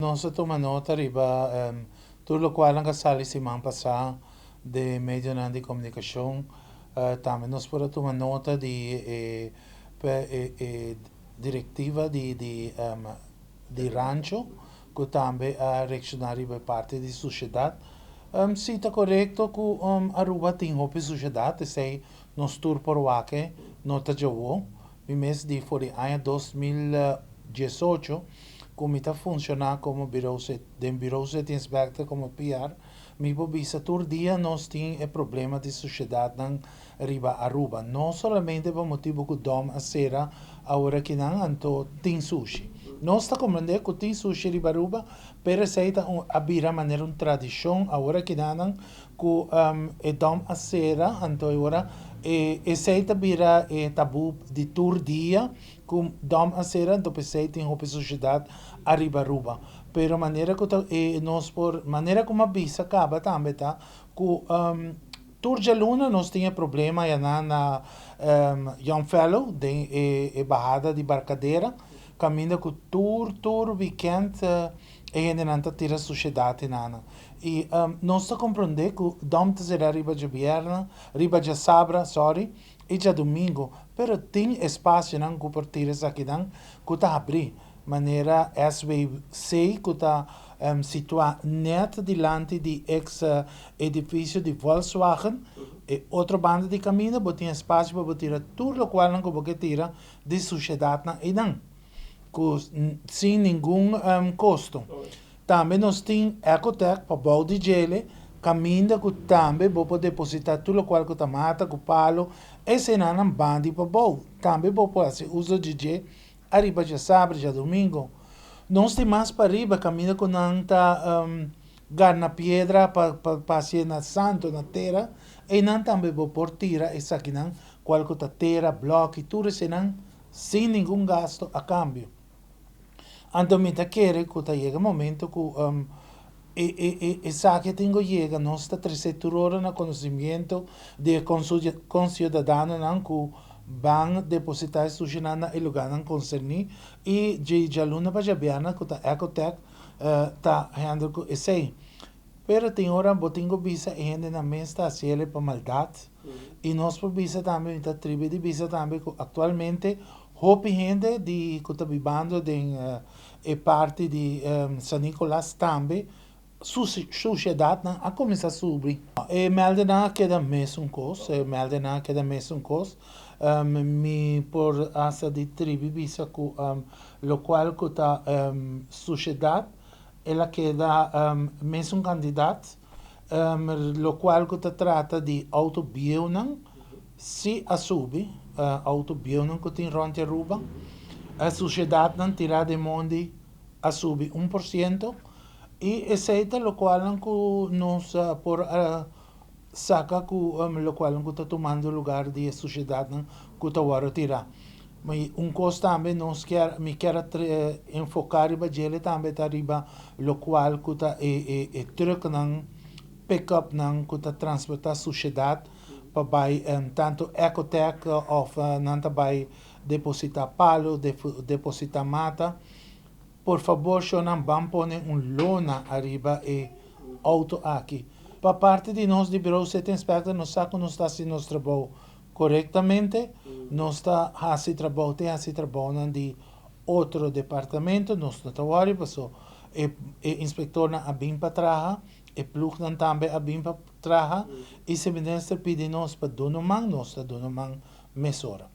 Nos a tuma nota riba tur lokual nan a sali siman pasá den medionan di komunikashon. Tambe nos por a tuma nota di e e direktiva di di di rancho ku tambe a reakshoná riba e parti di sushedat. Si ta korekto ku Aruba tin hopi sushedat, esei nos tur por wak e, no ta djawo. Mi mes di for di aña 2018 ku mi ta funshoná komo Bureau den Bureau City Inspector komo PR, mi por bisa tur dia nos tin e problema di sushedatnan riba Aruba. No solamente pa motibu ku dòm a sera awor akinan anto tin sushi. Nos ta komprendé ku tin sushi riba Aruba, pero esei ta un a bira manera un tradishon awor akinanan ku e dòm a sera anto e ora e esei ta bira e tabú di tur dia ku dòm a sera anto p'esei tin hopi sushedat ariba Aruba. Pero manera ku ta e nos por manera ku mi a bisa kaba tambe ta ku tur djaluna nos tin e problema ayanan na Young Fellow den e e bahada di Barcadera kaminda ku tur tur wikènt e hendenan ta tira sushedat enanan. I nos ta komprondé ku dòm ta será riba djabièrnè, riba djasabra, sòri, i djadumingu, pero tin espasionan ku por tira esakinan ku ta habrí, manera SWC ku ta situá nèt dilanti di eks edifisio di Volkswagen, e otro banda di kaminda bo tin espasio pa bo tira tur lokualnan ku bo ke tira di sushedatnan einan. Ku sin ningun kosto. Tambe nos tin Ecotec pa bou di djele, kaminda ku tambe bo por depositá tur lokual ku ta mata, ku palo, esenanan bandi pa bou. Tambe bo por hasi uso di dje ariba djasabra, djadumingu. Nos tin mas pariba kaminda ku nan ta garna piedra pa pa hasié na santo, na tera, einan tambe bo por tira esakinan, kual ku ta tera, blòki, tur esenan sin ningun gasto a cambio. Anto mi ta kere cu ta yega momento cu e e e esaki tin cu yega, nos ta trece tur ora na conocimiento di e conciudadanonan cu ban deposita e sushinan na e lugarnan concerni y dje djaluna pa djabièrnè cu ta Ecotec ta handle cu esey. Pero tin ora bo tin ku bisa e hendenan mes ta hasi el pa maldat. I nos por bisa tambe, mi ta tribi di bisa tambe ku aktualmente hopi hende di ku ta bibando den e parti di San Nicolas tambe su sushedatnan a kuminsá subi. E mèldenan a keda mesun kos, e mèldenan a keda mesun kos. Mi por hasta di tribi bisa ku lokual ku ta sushedat El a keda mesun kandidat, lokual ku ta trata di outo bieunan si a subi, outo bieunan ku tin rònt di Aruba. E sushedatnan tirá den mondi a subi 1% i esei ta lokualnan ku nos por a saka ku lokualnan ku ta tumando lugar di e sushedatnan ku ta wòrdu tirá. Un kos tambe nos kier, mi kier a enfoká riba djele tambe ta riba lokual ku ta e e e trùknan, pick-upnan ku ta transportá sushedat pa bai tantu Ecotec òf nan ta bai depositá palu, depositá mata. Por fabor shownan ban pone un lona ariba e auto aki. Pa parti di nos di Bureau City Inspector nos sa ku nos ta hasi nos trabou korektamente, nos ta hasi trabou te hasi trabounan di otro departamento, nos no ta wòri paso e e inspektornan a bin pa traha, e plugnan tambe a bin pa traha i si minister pidi nos pa duna un man nos ta duna un man mesora.